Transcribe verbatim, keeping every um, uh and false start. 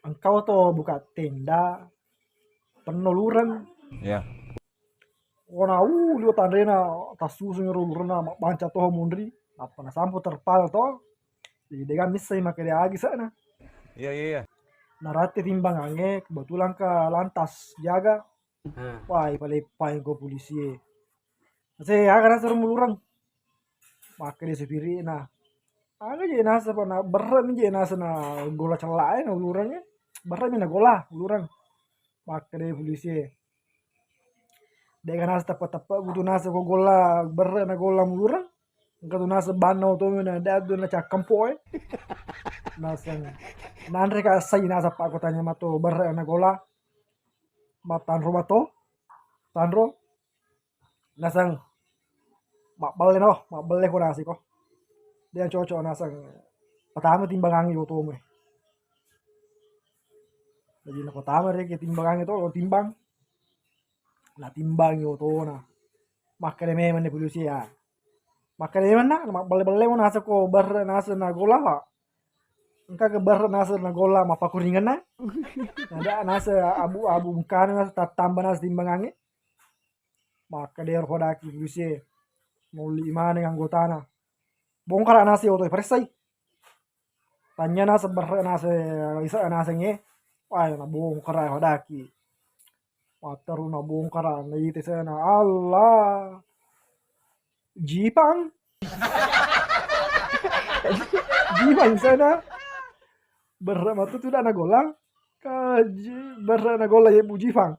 Engka to buka tenda, penno lureng. Iya. Wana, uh, liwa tanrena, tassusung ro lurenna, mabbanca toho munri, nappa nasampo terpal to. Jadi dega missai makkeda agi sana. Iya, iya, iya. Narate timbangangnge, kebetulan ka lantas jaga. Hmm. Wah, ipaleppang ko polisi e. Se, aga nasa ro mulureng. Makkeda supirina. Aga je nasa pa na berre mi je nasa na gola cella e na ulureng e. Berre mi na gola ulureng. Makkeda polisi e. Dega nasa teppe-teppe butu nasa ko gola berre na gola mulureng. Engka tu nasa banna oto na dadu na cakkempo e. Naseng. Nanre ka sai nasa pa ko tanya mato berre na gola. Matanro mato. Tanro. Naseng mabbelle no, mabbelle ko nasi ko. Dia cocok naseng. Pertama timbangangi otomu. Jadi na pertama dia timbangangi to, timbang. Na timbangi otona. Makkeda memang ni polisi ya. Makkeda memang na, mabbelle-belle mo nasa ko berre nasa na gola, Pak. Engka ke berre nasa na gola mappakuringenna. Ada nasa abu-abu engkana nasa tattamba nasa timbangangi. Makkeda ero hodaki polisi e, maulli maneng anggotana. Bongkara nasi oto e, paressai. Tanya nasa berre nasa isa nasengnge. Wah, na bongkara hodaki. Matteru na bongkara na ite sana. Allah. Jipang. Jipang sana. Berre matu tu na gola. Kaji berre na gola ye Bu Jipang.